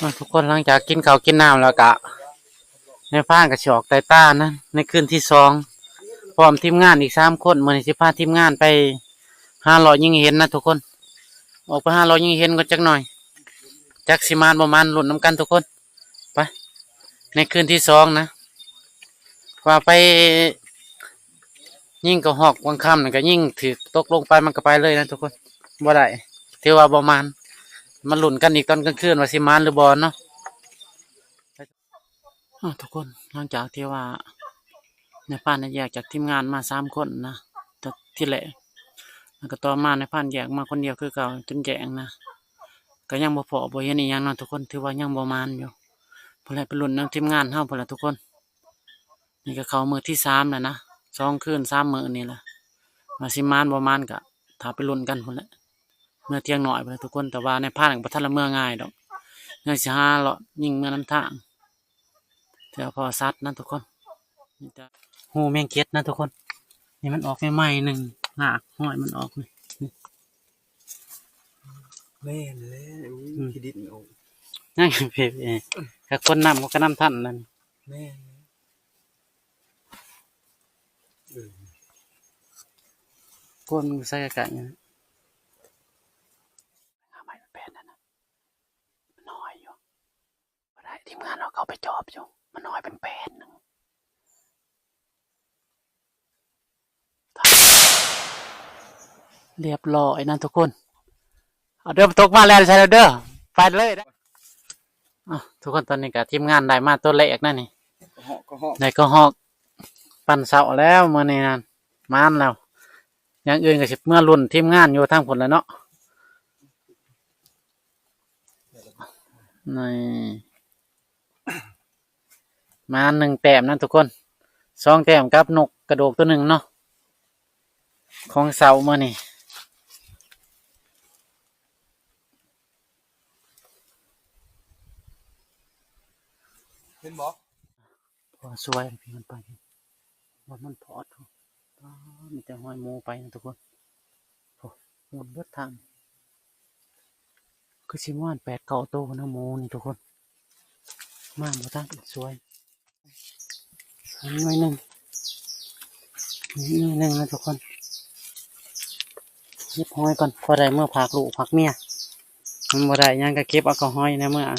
ອ່ະ ທຸກຄົນ ຫຼັງຈາກກິນເຂົ້າກິນນ້ຳແລ້ວກະ ນາຍພານກໍຊິອອກໄຕ່ຕານະ ໃນຄືນທີສອງ ພ້ອມທີມງານອີກສາມຄົນ. ມື້ນີ້ຊິພາທີມງານໄປຫາເລາະຍິງເຫັນນະທຸກຄົນ. ອອກໄປຫາເລາະຍິງເຫັນກ່ອນຈັກໜ່ອຍ ຈັກຊິໝານບໍ່ໝານ ລຸ້ນນຳກັນທຸກຄົນ. ໄປ ໃນຄືນທີສອງນະ ວ່າໄປຍິງກະຮອກບາງຄ່ຳນັ້ນ ກະຍິງຖືກຕົກລົງໄປ ມັນກະໄປເລີຍນະທຸກຄົນ ບໍ່ໄດ້ ຖືວ່າບໍ່ໝານ. ມາລຸ້ນກັນອີກຕອນກາງຄືນວ່າຊິໝານຫຼືບໍ່ເນາະ. ອ້າ ທຸກຄົນ ຫຼັງຈາກທີ່ວ່ານາຍພານໄດ້ແຍກຈາກທີມງານມາສາມຄົນນະ ແຕ່ທີແລກ ແລ້ວກໍຕໍ່ມານາຍພານແຍກມາຄົນດຽວຄືເກົ່າຈົນແຈ້ງນະ ກໍຍັງບໍ່ພໍ້ບໍ່ເຫັນອີ່ຫຍັງເນາະທຸກຄົນ ຖືວ່າຍັງບໍ່ໝານຢູ່. ພຸ້ນແຫຼະ ໄປລຸ້ນນຳທີມງານເຮົາພຸ້ນແຫຼະທຸກຄົນ. ນີ້ກໍເຂົ້າມື້ທີສາມແລ້ວນະ ສອງຄືນສາມມື້ນີ້ລະ ວ່າຊິໝານບໍ່ໝານກໍຖ້າໄປລຸ້ນກັນພຸ້ນແຫຼະ. ເມືອທ່ຽງນ້ອຍພຸ້ນແຫຼະທຸກຄົນ ແຕ່ວ່ານາຍພານກໍບໍ່ທັນລະເມືອງ່າຍດອກ ຍັງຊິຫາເລາະຍິງເມືອນຳທາງ ແຕ່ພໍສັດນະທຸກຄົນ. ມີແຕ່ຮູແມງເຈັດນະທຸກຄົນ ນີ້ມັນອອກໃໝ່ໆ ໜຶ່ງ ຮາກຮອຍມັນອອກນີ້. ແມ່ນແຫຼະ ອືມ ຂີ້ດິນອອກ ຍັງເພ ເອີ ຖ້າຄົນນຳເຂົາກໍນຳທັນນັ້ນ. ແມ່ນ ເອີ ຄົນໃສ່ກະກະນີ້ນະ ຫາໄມ້ເປັນແປນນັ້ນນະ ມັນນ້ອຍຢູ່ ບໍ່ໄດ້ ທີມງານເຮົາເຂົ້າໄປຈອບຢູ່ ມັນນ້ອຍເປັນແປນໜຶ່ງ. ລຽບຮ້ອຍນະທຸກຄົນ ເອົາເດີ ຕົກມາແລ່ນໃສ່ແລ້ວເດີ ໄປເລີຍເດີ. ອ່ະ ທຸກຄົນ ຕອນນີ້ກະທີມງານໄດ້ມາຕົວແລກນະນີ້ ກະຮອກ ກະຮອກ ໄດ້ກະຮອກ ປັ້ນເຊົ້າແລ້ວມື້ນີ້ນັ້ນ ໝານແລ້ວ. ຢ່າງອື່ນກໍຊິເມືອລຸ້ນທີມງານຢູ່ທາງພຸ້ນແຫຼະເນາະ. ນີ້ ມາໜຶ່ງແຕ້ມນະທຸກຄົນ ສອງແຕ້ມກັບນົກກະໂດກຕົວໜຶ່ງເນາະ ຂອງເຊົ້າມື້ນີ້. ເຫັນບໍ່? ພໍສວຍພີ່ ມັນໄປ ມັນ ມັນພອດ ປາດ ມີແຕ່ຮອຍໝູໄປນະທຸກຄົນ. ໂອ້ ໝົດເບິດທາງ ຄືຊິປະມານແປດເກົ້າໂຕນະໝູນີ້ທຸກຄົນ. ມາບໍ່ທັນສວຍ ໜ່ວຍໜຶ່ງ ໜ່ວຍໜຶ່ງນະທຸກຄົນ. ເກັບຮອຍກ່ອນ ພໍໄດ້ເມືອຝາກລູກຝາກເມຍ ມັນບໍ່ໄດ້ຫຍັງກໍເກັບເອົາແຕ່ຮອຍແນວເມືອ.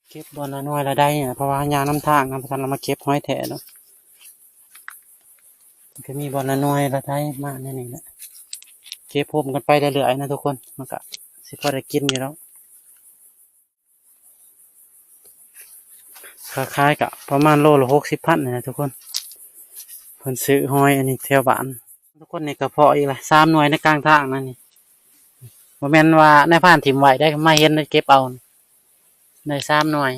ເກັບບ່ອນລະໜ່ວຍລະໄດ້ນະ ເພາະວ່າຍ່າງນຳທາງນະ ບໍ່ທັນລະມາເກັບຮອຍແທ້ເນາະ. ມັນກໍມີບ່ອນລະໜ່ວຍລະໄດ້ມາແນວນີ້ແຫຼະ ເກັບໂຮມກັນໄປເລື້ອຍໆນະທຸກຄົນ ມັນກໍຊິພໍໄດ້ກິນຢູ່ດອກ. ຄ່າຂາຍກະປະມານໂລລະຫົກສິບພັນນີ້ນະທຸກຄົນ ເພິ່ນຊື້ຮອຍອັນນີ້ແຖວບ້ານ. ທຸກຄົນ ນີ້ກະພໍ້ອີກລະ ສາມໜ່ວຍໃນກາງທາງນັ້ນນີ້ ບໍ່ແມ່ນວ່ານາຍພານຖິ້ມໄວ້ໄດ໋ ມາເຫັນເກັບເອົາ ໄດ້ສາມໜ່ວຍ.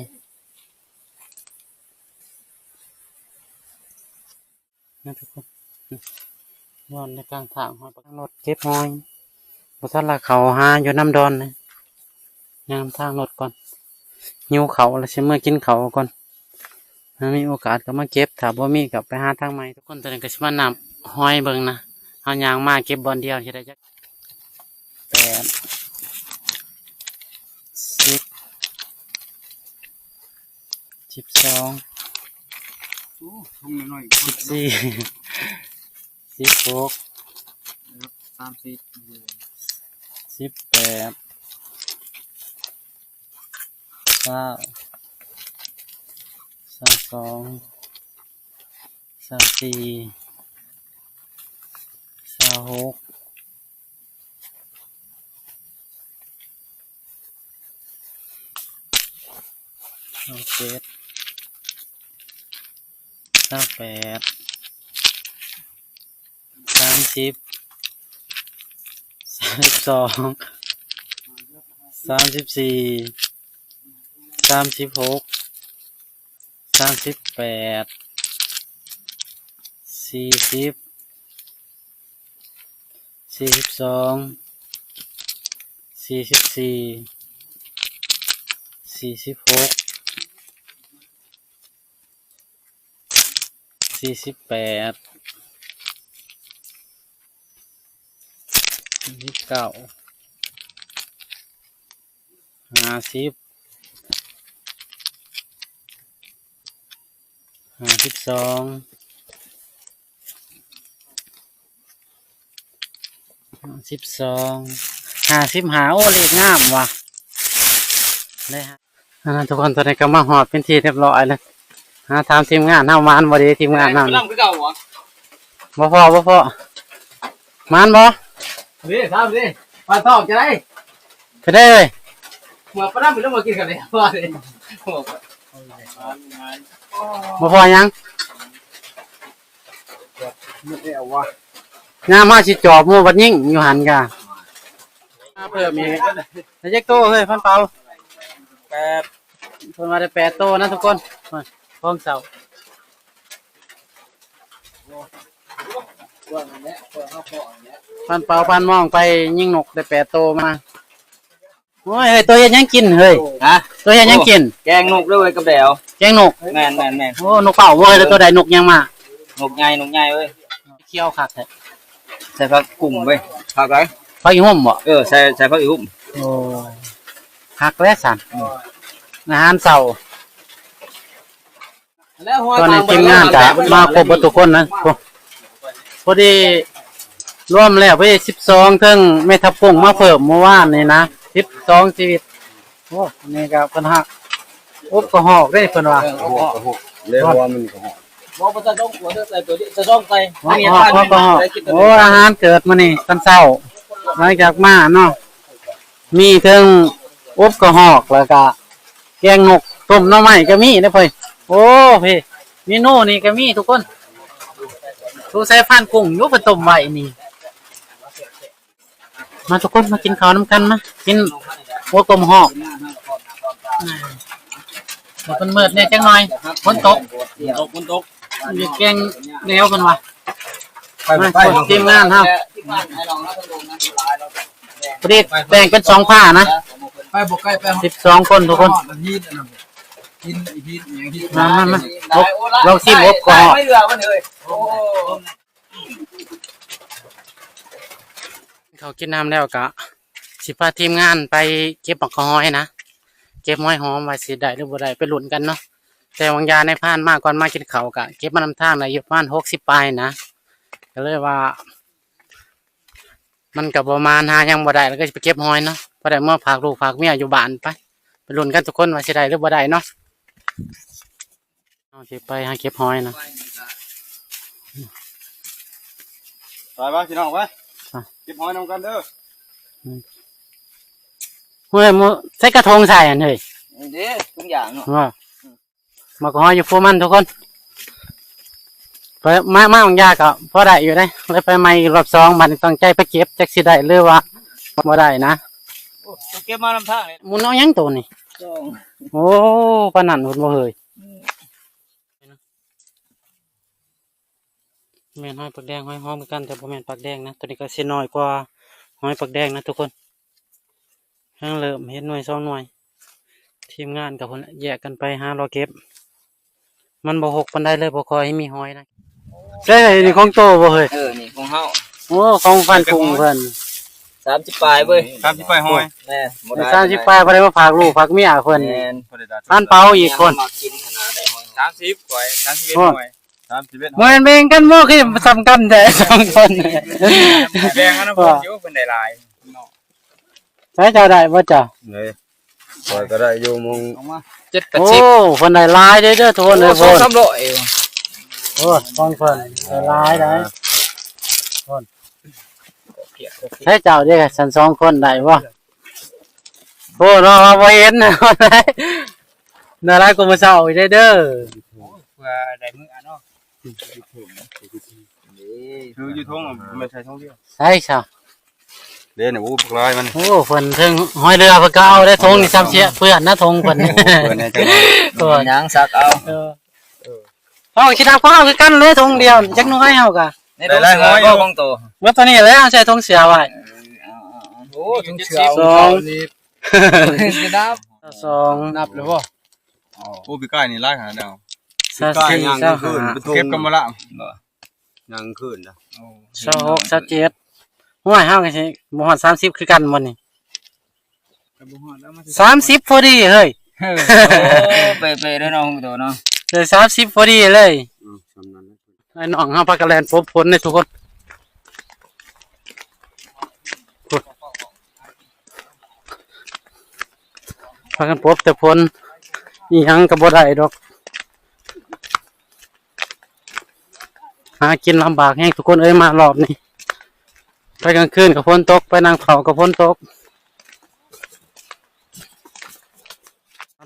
ນະທຸກຄົນ ນອນໃນກາງທາງ ຮອດ ລົດເກັບຮອຍ ບໍ່ທັນລະເຂົ້າຫາຢູ່ນຳດອນນະ ຍ່າງທາງລົດກ່ອນ ຫິວເຂົ້າລະຊິເມືອກິນເຂົ້າກ່ອນ ຖ້າມີໂອກາດກໍມາເກັບ ຖ້າບໍ່ມີກໍໄປຫາທາງໃໝ່. ທຸກຄົນ ຕອນນີ້ກໍຊິມານັບຮອຍເບິ່ງນະ ເຮົາຍ່າງມາເກັບບ່ອນດຽວຊິໄດ້ຈັກ ແປດ ສິບ ສິບສອງ ໂອ້ ຖົງນ້ອຍໆ ສິບສີ່ ສິບຫົກ ສາມສິບ ສິບແປດ ຊາວ ຊາວສອງ ຊາວສີ່ ຊາວຫົກ ຊາວເຈັດ ຊາວແປດ ສາມສິບ ສາມສິບສອງ ສາມສິບສີ່ ສາມສິບຫົກ ສາມສິບແປດ ສີ່ສິບ ສີ່ສິບສອງ ສີ່ສິບສີ່ ສີ່ສິບຫົກ ສີ່ສິບແປດ ສິບເກົ້າ ຫ້າສິບ ຫ້າສິບສອງ ຫ້າສິບສອງ ຫ້າສິບຫ້າ ໂອ້ ເລກງາມວ່ະ ໄດ້ຫາ ອັນນັ້ນທຸກຄົນ ຕອນນີ້ກໍມາຮອດເປັນທີ່ຮຽບຮ້ອຍແລ້ວ. ຫາຖາມທີມງານເຮົາ ໝານບໍ່ເດ ທີມງານເຮົານີ້? ບໍ່ພໍ ບໍ່ພໍ ໝານບໍ່? ເດ້ ຖາມເດ້ ປາທອງຈະໄດ້ ເປັນໄດເອີຍ? ເມື່ອປານນັ້ນໄປລະ ມາກິນກັນເດ້ ບໍ່ພໍຫຍັງ? ຍາມມາຊິຈອບໝູ່ບັດຍິງຢູ່ຫັ້ນກະ ມາເພີ່ມອີກ ໄດ້ຈັກໂຕເຮີ້ຍ ພັນເປົາ? ແປດ ເພິ່ນວ່າໄດ້ແປດໂຕນະທຸກຄົນ ຂອງເຊົາ ພັນເປົາ ພັນມອງໄປຍິງນົກໄດ້ແປດໂຕມາ. ໂອ້ຍ ເຮີ້ຍ ໂຕເຮັດຫຍັງກິນເຮີ້ຍ? ຮະ? ໂຕເຮັດຫຍັງກິນ? ໂອ້ ແກງນົກເດີເວີຍ ກັບແດວ ແກງນົກ? ແມ່ນໆໆ ໂອ້ ນົກເປົ້າບໍ່ເຮີ້ຍ? ແລ້ວໂຕໃດນົກຫຍັງມາ? ນົກໃຫຍ່ ນົກໃຫຍ່ເວີຍ ຂຽວຄັກແທ້ ໃສ່ຜັກກຸ້ງເວີຍ ຜັກໃດ? ຜັກອີ່ຫຸ່ມບໍ່? ເອີ ໃສ່ ໃສ່ຜັກອີ່ຫຸ່ມ ໂອ້ ຄັກແລ້ວຊັ້ນ ອືມ ອາຫານເຊົ້າ. ຕອນນີ້ທີມງານກະມາຄົບເບິດທຸກຄົນນະ ໂອ້ ພໍດີລວມແລ້ວ ພໍດີສິບສອງ ເຖິງແມ່ທັບກົງມາເພີ່ມມື້ວານນີ້ນະ ສິບສອງຊີວິດ. ໂອ້ ນີ້ກະເພິ່ນຫາອົບກະຫອກເດ້ເພິ່ນວ່າ ເອີ ກະຫອກ ເລີຍວ່າມັນກະຫອກ ບໍ່ ບໍ່ຕ້ອງກົວ ໃສ່ໂຕນີ້ ໃສ່ຊອງໃສ່ ຫອກ ຫອກ ຫອກກະຫອກ. ໂອ້ ອາຫານເກີດມື້ນີ້ຕອນເຊົ້າ ຫຼັງຈາກມາເນາະ ມີເຖິງອົບກະຫອກ ແລ້ວກະແກງນົກ ຕົ້ມໜໍ່ໄມ້ກະມີເດ້ເພິ່ນ. ໂອ້ ເພ ເມນູນີ້ກະມີທຸກຄົນ ສົງໄສຟານກຸ້ງຢູ່ເພິ່ນຕົ້ມໄວ້ນີ້. ມາທຸກຄົນ ມາກິນເຂົ້ານຳກັນ ມາກິນຫົວກົມຫອກ. ແດດມັນມືດແດ່ຈັກໜ່ອຍ ຝົນຕົກ ຝົນຕົກ ມີແກງແນວເພິ່ນວ່າ ໄປ ມາ ໄປ ທີມງານເຮົາ ພໍດີແບ່ງເປັນສອງພານະ ໄປບໍ່ໄກ ໄປ ສິບສອງຄົນທຸກຄົນ ມາ ມາ ມາ ລົອງຊີມອົບກະຫອກ. ເຂົ້າກິນນ້ຳແລ້ວກະຊິພາທີມງານໄປເກັບໝາກກະຫອຍນະ ເກັບຫອຍຫອມວ່າຊິໄດ້ຫຼືບໍ່ໄດ້ ໄປລຸ້ນກັນເນາະ. ແຕ່ຫວ່າງຢາໃນຜ່ານມາ ກ່ອນມາກິນເຂົ້າກະເກັບມານຳທາງໄດ້ຢູ່ປະມານຫົກສິບປາຍນະ ກະເລີຍວ່າມັນກະບໍ່ມານ ຫາຫຍັງບໍ່ໄດ້ ແລ້ວກະຊິໄປເກັບຫອຍເນາະ ພໍໄດ້ເມືອຝາກລູກຝາກເມຍຢູ່ບ້ານ. ໄປ ໄປລຸ້ນກັນທຸກຄົນວ່າຊິໄດ້ຫຼືບໍ່ໄດ້ເນາະ. ເຮົາຊິໄປຫາເກັບຫອຍນະ ໄປ ໄປ ພີ່ນ້ອງ ໄປ ໄປ ເກັບຫອຍນຳກັນເດີ. ອືມ ເຮີ້ຍ ໃສ່ກະທົງໃສ່ຫັ້ນເຮີ້ຍ ນີ້ເດ້ ທຸງຢາງເນາະ ວ່າ ໝາກກະຫອຍຢູ່ພູມັນທຸກຄົນ. ໄປ ມາ ມາບາງຢາກະພໍໄດ້ຢູ່ເດ້ ເລີຍໄປໃໝ່ອີກລອບສອງ ບາດນີ້ຕັ້ງໃຈໄປເກັບ ຈັກຊິໄດ້ຫຼືວ່າບໍ່ໄດ້ນະ. ໂອ້ ເກັບມານຳທາງນີ້ ໝູນເອົາຫຍັງໂຕນີ້? ສອງ ໂອ້ ປານນັ້ນພຸ້ນບໍ່ເຮີ້ຍ? ອືມ ແມ່ນຫອຍປາກແດງ ຫອຍຫອມຄືກັນ ແຕ່ບໍ່ແມ່ນປາກແດງນະ ໂຕນີ້ກະຊິໜ້ອຍກວ່າຫອຍປາກແດງນະທຸກຄົນ. ຫາງເລີ່ມເຫັນໜ່ວຍສອງໜ່ວຍ ທີມງານກະພຸ້ນແຫຼະ ແຍກກັນໄປຫາເລາະເກັບ ມັນບໍ່ຮົກປານໃດ ເລີຍບໍ່ຄ່ອຍມີຫອຍນະ. ໃຊ່ ນີ້ຂອງໂຕບໍ່ເຮີ້ຍ? ເອີ ນີ້ຂອງເຮົາ ໂອ້ ຂອງພັນກຸ້ງເພິ່ນ. ສາມສິບປາຍເວີຍ ສາມສິບປາຍຫອຍ ແມ່ນ ບໍ່ໄດ້ ສາມສິບປາຍ ບໍ່ໄດ້ມາຝາກລູກຝາກເມຍເພິ່ນ ແມ່ນ ພັນເປົາອີກພຸ້ນ ສາມສິບ ຂ້ອຍ ສາມສິບເອັດ ໂອ້ຍ ຫອຍ ສາມສິບເອັດ ບໍ່ແມ່ນແບ່ງກັນບໍ່ ຄືສ່ຳກັນແທ້ສອງຄົນ ແບ່ງກັນນຳເພິ່ນຢູ່ ເພິ່ນໄດ້ຫຼາຍເນາະ. ໃສເຈົ້າໄດ້ບໍ່ເຈົ້າ? ເດ້ ຂ້ອຍກະໄດ້ຢູ່ ໂມງເຈັດແປດສິບ ໂອ້ ເພິ່ນໄດ້ຫຼາຍເດີ ເດີ ທຸກຄົນເດີ ສອງສາມຮ້ອຍ ໂອ້ ຂອງເພິ່ນໄດ້ຫຼາຍໄດ໋ ໃສເຈົ້າເດ ຊັ້ນສອງຄົນໄດ້ບໍ່? ໂອ້ ເນາະ ວ່າບໍ່ເຫັນ ໄດ້ຫຼາຍກວ່າມື້ເຊົ້າອີກເດີ ເພື່ອໄດ້ມື້ເນາະ. ຄືຢູ່ຖົງ ບໍ່ແມ່ນໃສ່ຖົງດຽວ ໃສ່ຊະ ເດ້ນະ ໂອ້ ບັກຫຼາຍມັນ ໂອ້ ເພິ່ນເຖິງຫອຍເຮືອເພິ່ນກະເອົາໄດ້ ຖົງນີ້ຊ້ຳເສຍເປື້ອນນະ ຖົງເພິ່ນ ໂອ້ ເປື້ອນແນ່ຈັງ ໂອ້ຍ ຍັງຊັກເອົາ ເອີ ເຮົາຊິດັບຂອງເຮົາຄືກັນເລີຍ ຖົງດຽວ ຈັກໜ່ວຍເຮົາກະ ໄດ້ຫຼາຍຫອຍຢູ່ ຂອງໂຕ ເບິດໂຕນີ້ແຫຼະ ເຮົາໃສ່ຖົງເສືອໄວ້ ເອີ ເອົາໆໆ ໂອ້ ຖົງເສືອ ສອງ ສອງ ນັບແລ້ວບໍ່? ໂອ້ ປີກາຍນີ້ຫຼາຍຂະໜາດໃດ ປີກາຍຍ່າງຄືນ ເກັບກຳມະລະ ຍ່າງຄືນນະ ຊາວຫົກ ຊາວເຈັດ ຫ້ວຍ ເຮົາກໍຊິບໍ່ຮອດສາມສິບຄືກັນບໍ່ນີ້? ກໍບໍ່ຮອດແລ້ວ ມາ ສາມສິບພໍດີເຮີ້ຍ. ເອີ ໂອ້ ເປະໆເດີເນາະ ໂຕເນາະ ເອີ ສາມສິບພໍດີເລີຍ. ເອີ ສ່ຳນັ້ນແຫຼະ. ໄອ້ນ້ອງເຮົາພາກັນແລ່ນປົບຝົນເດ້ທຸກຄົນ. ພາກັນປົບແຕ່ຝົນ ອີ່ຫຍັງກໍບໍ່ໄດ້ດອກ. ຫາກິນລຳບາກແຮງທຸກຄົນເອີຍ ມາຮອບນີ້. ໄປກາງຄືນກໍຝົນຕົກ ໄປນາງເຝົ້າກໍຝົນຕົກ.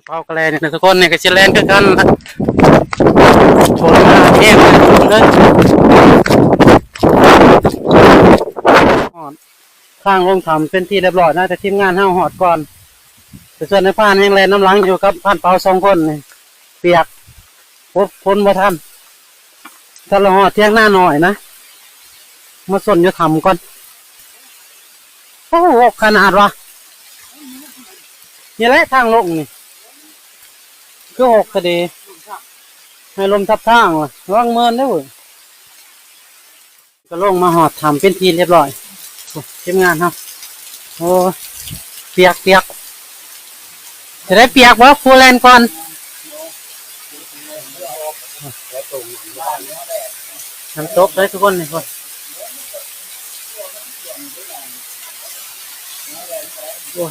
ເປົ່າກະແລ່ນຢູ່ນະທຸກຄົນ ນີ້ກໍຊິແລ່ນຄືກັນລະ ຝົນມາແຮງເລີຍ. ຮອດທາງລົງຖ້ຳເປັນທີ່ຮຽບຮ້ອຍນະ ແຕ່ທີມງານເຮົາຮອດກ່ອນ. ແຕ່ສ່ວນນາຍພານຍັງແລ່ນນຳຫຼັງຢູ່ກັບພານເປົາສອງຄົນນີ້ ປຽກ ປົບຝົນບໍ່ທັນ. ຖ້າລະຮອດຖຽງນານ້ອຍນະ ມາຊົນຢູ່ຖ້ຳກ່ອນ. ໂອ້ ຫົກຂະໜາດວະ. ນີ້ແຫຼະທາງລົງນີ້ ຄືຫົກກະເດ ໃຫ້ລົມທັບທາງວະ ລະວັງເມີນເດີ້ເວີຍ. ກໍລົງມາຮອດຖ້ຳເປັນທີ່ຮຽບຮ້ອຍ. ໂອ້ ທີມງານເຮົາ ໂອ້ ປຽກໆ ຈະໄດ້ປຽກບໍ່ ຜູ້ແລ່ນກ່ອນ. ນ້ຳຕົກເດ້ທຸກຄົນນີ້ ໂອ້ ໂອ້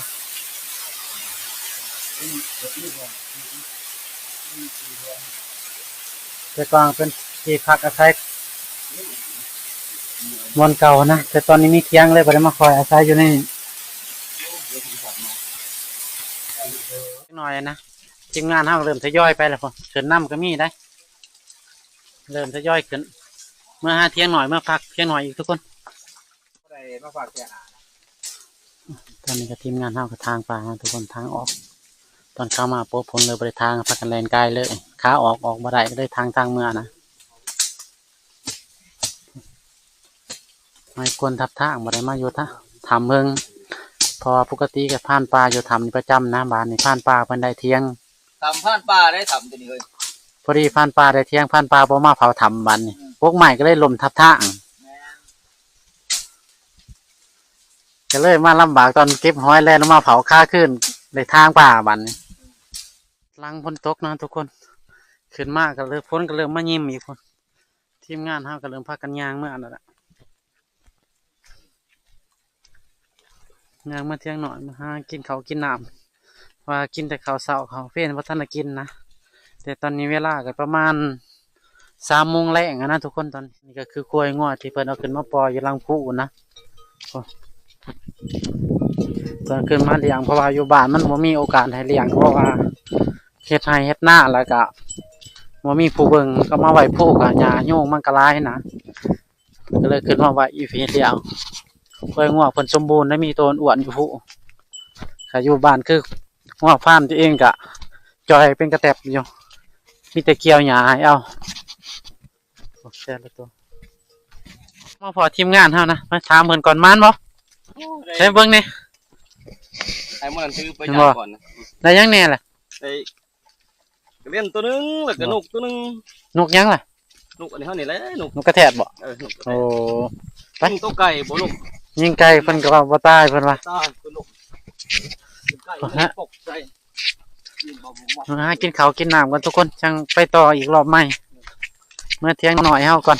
ແຕ່ກ່ອນເປັນທີ່ພັກອາໄສບ່ອນເກົ່ານະ ແຕ່ຕອນນີ້ມີຖຽງເລີຍ ບໍ່ໄດ້ມາຄອຍອາໄສຢູ່ໃນນີ້ໜ້ອຍນະ. ທີມງານເຮົາເລີ່ມທະຍອຍໄປແລ້ວພຸ້ນ ຂຶ້ນນຳກໍມີໄດ໋ ເລີ່ມທະຍອຍຂຶ້ນ ເມືອຫາຖຽງໜ້ອຍ ເມືອພັກຖຽງໜ້ອຍອີກທຸກຄົນ. ໄດ້ມາຝາກແກ່ອານະ. ຕອນນີ້ກໍທີມງານເຮົາກໍຖາງປ່ານະທຸກຄົນ ຖາງອອກ. ຕອນເຂົ້າມາປົບຝົນເລີຍບໍ່ໄດ້ຖາງ ພາກັນແລ່ນກາຍເລີຍ. ຂາອອກ ອອກບໍ່ໄດ້ ກໍເລີຍຖາງທາງເມືອນະ. ໄມ້ກວນທັບທາງ ບໍ່ໄດ້ມາຢູ່ຖ້ຳເພິ່ງ ເພາະວ່າປົກກະຕິກໍຜ່ານປ່າຢູ່ຖ້ຳນີ້ປະຈຳນະ. ບາດນີ້ຜ່ານປ່າເພິ່ນໄດ້ຖຽງ ຖ້ຳຜ່ານປ່າໄດ້ ຖ້ຳຕົວນີ້ເຮີ້ຍ ພໍດີຜ່ານປ່າໄດ້ຖຽງ ຜ່ານປ່າບໍ່ມາເຝົ້າຖ້ຳ ບາດນີ້ ອືມ ປົກໄມ້ກໍເລີຍລົ້ມທັບທາງ. ແມ່ນ ກໍເລີຍມາລຳບາກຕອນເກັບຫອຍ ແລ່ນອອກມາເຝົ້າຄາຄືນ ໄດ້ຖາງປ່າບາດນີ້. ຫຼັງຝົນຕົກນະທຸກຄົນ ຂຶ້ນມາກໍເລີ່ມ ຝົນກໍເລີ່ມມາຍິ້ມອີກພຸ້ນ. ທີມງານເຮົາກໍເລີ່ມພາກັນຍ່າງເມືອແລ້ວລະ ຍ່າງເມືອຖຽງໜ້ອຍ ມາຫາກິນເຂົ້າກິນນ້ຳ ວ່າກິນແຕ່ເຂົ້າເຊົ້າເຂົ້າເວັນບໍ່ທັນໄດ້ກິນນະ. ແຕ່ຕອນນີ້ເວລາກໍປະມານສາມໂມງແລງຫັ້ນນະທຸກຄົນ. ຕອນນີ້ກໍຄືຄວາຍງົວທີ່ເພິ່ນເອົາຂຶ້ນມາປ່ອຍຢູ່ຫຼັງພູນນະ. ໂອ້ ເພິ່ນຂຶ້ນມາລ້ຽງ ເພາະວ່າຢູ່ບ້ານມັນບໍ່ມີໂອກາດໃຫ້ລ້ຽງ ເພາະວ່າເຮັດໄຮ່ເຮັດນາ ແລ້ວກະບໍ່ມີຜູ້ເບິ່ງ ກໍມາໄວ້ພູ ກະຫຍ້າຍຸງມັນກະຫຼາຍນະ ກໍເລີຍຂຶ້ນມາໄວ້ຢູ່ພີ້ລ້ຽງ. ຄວາຍງົວເພິ່ນສົມບູນໄດ໋ ມີໂຕອ້ວນຢູ່ພູ. ຖ້າຢູ່ບ້ານຄືງົວຟາມຕົວເອງກະຈ່ອຍເປັນກະແຕັບຢູ່ ມີແຕ່ກ່ຽວຫຍ້າໃຫ້ເອົາ. ໂອ້ ແຊະແລ້ວໂຕ ມາພໍ້ທີມງານເຮົານະ ມາຖາມເພິ່ນກ່ອນ ໝານບໍ່? ໂອ້ ໄດ້ ໃຫ້ເບິ່ງແດ່ ໃຫ້ມື້ນັ້ນຖືໄປ ເຫັນບໍ່? ຍ່າງກ່ອນນະ ໄດ້ຫຍັງແດ່ລະ? ໄດ້ກະເລນໂຕໜຶ່ງ ແລ້ວກະນົກໂຕໜຶ່ງ. ນົກຫຍັງລະ? ນົກອັນນີ້ເຮົານີ້ແຫຼະ ນົກ ນົກກະແທດບໍ່? ເອີ ນົກກະແທດ. ໂອ້ ໄປຍິງໂຕໄກ່ບໍ່ລົງ ຍິງໄກ່ເພິ່ນກໍວ່າບໍ່ຕາຍ ເພິ່ນວ່າ ຕາຍຕົວນົກ ໄກ່ຕົກໃສ່ ມາຫາກິນເຂົ້າກິນນ້ຳກ່ອນທຸກຄົນ ຈັ່ງໄປຕໍ່ອີກຮອບໃໝ່. ເມືອຖຽງໜ້ອຍເຮົາກ່ອນ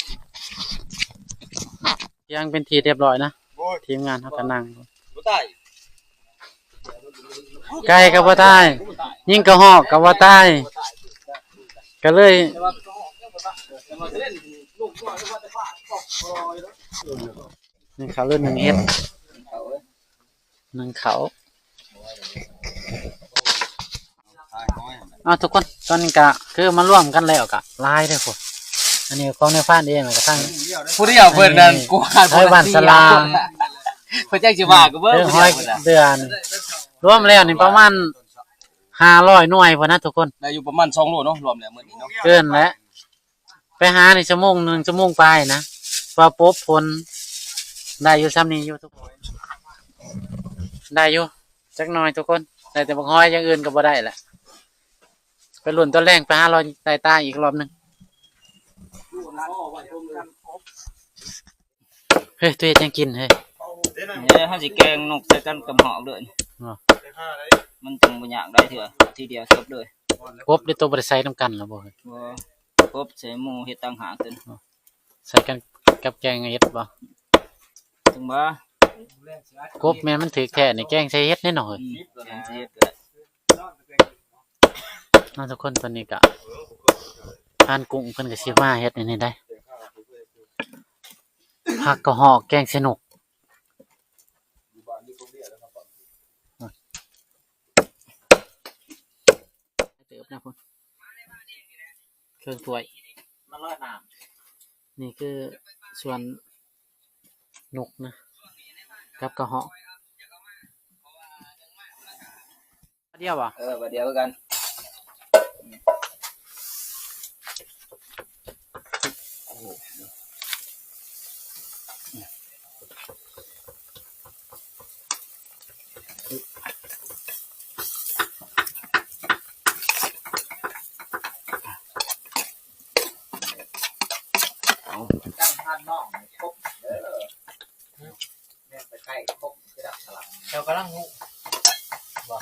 ຖຽງເປັນທີ່ຮຽບຮ້ອຍນະ. ໂອ້ຍ ທີມງານເຮົາກໍນັ່ງ ບໍ່ຕາຍ ໄກ່ກໍບໍ່ຕາຍ ຍິງກະຮອກກໍບໍ່ຕາຍ ກໍເລີຍ ໜຶ້ງເຂົ້າ ຫຼື ໜຶ້ງເຫັດ ໜຶ້ງເຂົ້າ. ເອົາທຸກຄົນ ຕອນນີ້ກະຄືມາລວມກັນແລ້ວກະຫຼາຍເດ້ພຸ້ນ. ອັນນີ້ຂອງນາຍພານເອງ ແລ້ວກະທັງຜູ້ດຽວເພິ່ນນັ້ນ ນີ້ ກວາດ ໄທບ້ານສະຫຼາງ ເພິ່ນຈັ່ງຊິວ່າກໍເບິ່ງ ເອີ ຮ້ອຍເດືອນ ລວມແລ້ວນີ້ປະມານຫ້າຮ້ອຍໜ່ວຍພຸ້ນນະທຸກຄົນ. ໄດ້ຢູ່ປະມານສອງໂລເນາະ ລວມແລ້ວມື້ນີ້ເນາະ ເກີນແຫຼະ. ໄປຫານີ້ຊົ່ວໂມງໜຶ່ງ ຊົ່ວໂມງປາຍນະ ວ່າປົບຝົນ ໄດ້ຢູ່ຊ່ຳນີ້ຢູ່ທຸກຄົນ ໄດ້ຢູ່ຈັກໜ່ອຍທຸກຄົນ ໄດ້ແຕ່ບັກຫອຍ ຢ່າງອື່ນກໍບໍ່ໄດ້ແຫຼະ. ໄປລຸ້ນຕອນແລງ ໄປຫາເລາະໄຕ່ຕາອີກຮອບໜຶ່ງ. ເຮີ້ຍ ໂຕເຮັດຫຍັງກິນເຮີ້ຍ? ແລ້ວເຮົາຊິແກງນົກໃສ່ກັນກັບຫອກເລີຍ ເນາະ ມັນຈັ່ງບໍ່ຍາກໄດ້ເທື່ອ ທີດຽວຈົບເລີຍ. ກົບໄດ້ໂຕບໍ່ໄດ້ໃສ່ນຳກັນລະບໍ່? ບໍ່ ກົບໃສ່ໝູ່ເຮັດຕ່າງຫາກຕົວນີ້ ໃສ່ກັນກັບແກງເຫັດບໍ່? ເຖິງວ່າ ກົບແມ່ນມັນຖືກແທ້ນີ້ ແກງໃສ່ເຫັດແນ່ນອນ. ອືມ ແກງໃສ່ເຫັດກໍໄດ້. ເນາະ ທຸກຄົນ ຕອນນີ້ກະ ທ່ານກຸ້ງເພິ່ນກະຊິມາເຮັດອັນນີ້ໄດ໋ ຜັກກະຫອກແກງໃສ່ນົກ. ເຕີບນະພຸ້ນ ເຄິ່ງຖ້ວຍ ນີ້ຄືສ່ວນນົກນະ ກັບກະຫອກ ບາດດຽວບໍ່? ເອີ ບາດດຽວຄືກັນ. ເອົາ ຕັ້ງທ່ານນ້ອງໃຫ້ຄົບເດີ. ແມ່ນໄປໃກ້ຄົບຄືດັກສະຫຼັງ ເຈົ້າກຳລັງຮູ້ບໍ່?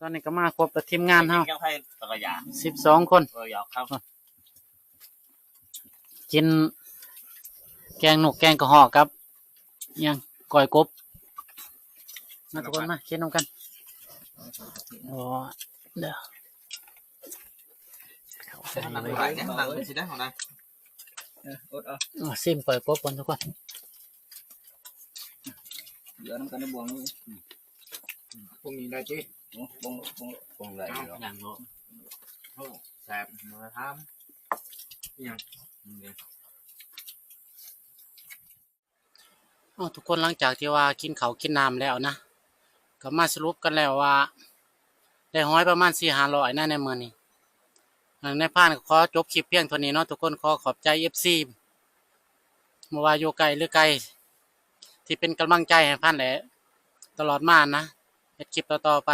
ຕອນນີ້ກໍມາຄົບກັບທີມງານເຮົາ ຍັງໃຜຈັກກະຢານ ສິບສອງຄົນ ເອີ ຢອກເຂົາ ກິນແກງນົກແກງກະຫອກກັບຫຍັງ ກ້ອຍກົບ. ມາທຸກຄົນ ມາກິນນຳກັນ. ໂອ້ ເດີ ເອົາ ຊິມກ້ອຍກົບກ່ອນທຸກຄົນ. ເຫຼືອນຳກັນໃນບ່ວງນີ້ ພວກນີ້ໄດ້ຕິ? ໂອ້ ບົງ ບົງ ບົງໄດ້ຢູ່ດອກ ຍັງເນາະ. ໂອ້ ແຊບ ມາຖາມອີ່ຫຍັງ. ເອົາ ທຸກຄົນ ຫຼັງຈາກທີ່ວ່າກິນເຂົ້າກິນນ້ຳແລ້ວນະ ກໍມາສະຫຼຸບກັນແລ້ວວ່າ ໄດ້ຫອຍປະມານສີ່ຫ້າຮ້ອຍນະໃນມື້ນີ້. ອັນ ນາຍພານກໍຂໍຈົບຄລິບພຽງເທົ່ານີ້ເນາະທຸກຄົນ. ຂໍຂອບໃຈເອັຟຊີ ບໍ່ວ່າຢູ່ໃກ້ຫຼືໄກ ທີ່ເປັນກຳລັງໃຈໃຫ້ພານແຫຼະຕະຫຼອດມານະ ເຮັດຄລິບຕໍ່ໆໄປ.